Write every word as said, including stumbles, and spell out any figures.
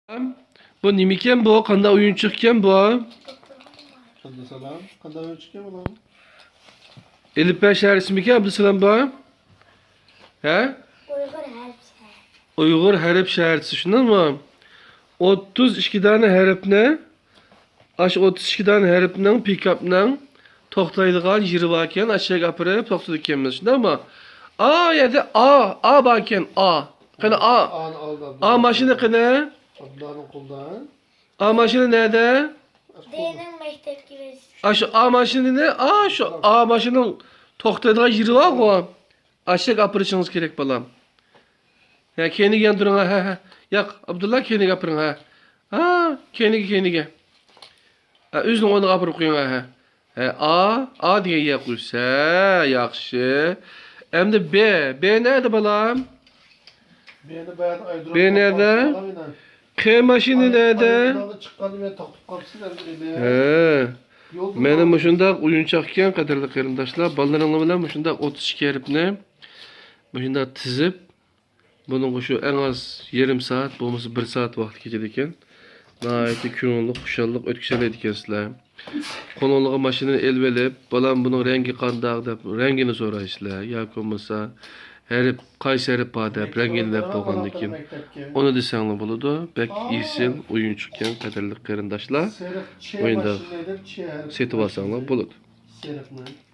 بۇ نېمىكەن بۇ؟ قانداق ئويۇنچۇقكەن بۇ؟ ئابدۇسالام، قانداق ئويۇنچۇقكەن بۇ؟ ئېلىپبە شەھەرچىسىمىكەن ئابدۇسالام بۇ؟ ھە؟ ئۇيغۇر ھەرپ شەھەر. ئۇيغۇر ھەرپ شەھەرچىسى، شۇنداقمۇ؟ ئوتتۇز ئىككى دانە ھەرپنى، ئاشۇ ئوتتۇز ئىككى دانە ھەرپنىڭ، پىكاپنىڭ توختايدىغان يېرى باركەن، ئاشۇ يەرگە ئاپىرىپ توختىتىدىكەنمىز، شۇنداقمۇ؟ ئا يەردە ئا، ئا باركەن، ئا. قېنى ئا؟ ئانى ئالدى، ئا ماشىنا قېنى؟ ئابدۇللانىڭ قولىدا. ئا ماشىنا نەدە؟ دېنىڭ مەكتەپكە بېرىش. ئاشۇ ئا ماشىنىنى، ئا شۇ ئا ماشىنىنىڭ توختايدىغان يېرى بارغۇ. ئاشۇ يەرگە ئاپىرىشىڭىز كېرەك، بالام. ھە، كەينىگە ياندۇرۇڭ، ھە، ھە. ياق، ئابدۇللا، كەينىگە ئاپىرىڭ، ھە. ھا، كەينىگە، كەينىگە. ھە، ئۆزىنىڭ ئورنىغا ئاپىرىپ قويۇڭ، ھە، ھە. ھە، ئا، ئا دېگەن يەر قويسا، ياخشى. ئەمدى بې، بې نەدە، بالام؟ بېنى بەردى، ئايدۇرۇپ بې نەدە؟ قې ماشىنا نەدە؟ ئايروپىلانغا چىققاندا مەن توختاپ قاپسىز ئەمدى ئىلى. ھە. يولدا مانا مۇشۇنداق ئويۇنچۇقكەن، قەدىرلىك قېرىنداشلار. بالىلىرىڭلار بىلەن مۇشۇنداق ئوتتۇز ئىككى ھەرپنى مۇشۇنداق تىزىپ، بۇنىڭغا شۇ ئەڭ ئاز يېرىم سائەت، بولمىسا بىر سائەت ۋاقىت كېتىدىكەن. ناھايىتى كۆڭۈللۈك، خۇشاللىق ئۆتكۈزەلەيدىكەنسىلەر. قولۇڭلارغا ماشىنىنى ئېلىۋېلىپ، بالام، بۇنىڭ رەڭگى قانداق دەپ رەڭگىنى سورايسىلەر. ياكى بولمىسا ھەرپ، قايسى ھەرپ بار دەپ رەڭگىنى دەپ بولغاندىن كېيىن ئۇنى دېسەڭلار بولىدۇ. بەك ئېسىل ئويۇنچۇقكەن، قەدىرلىك قېرىنداشلار. ئويۇندا سېتىۋالساڭلار بولىدۇ. سېرىقنى.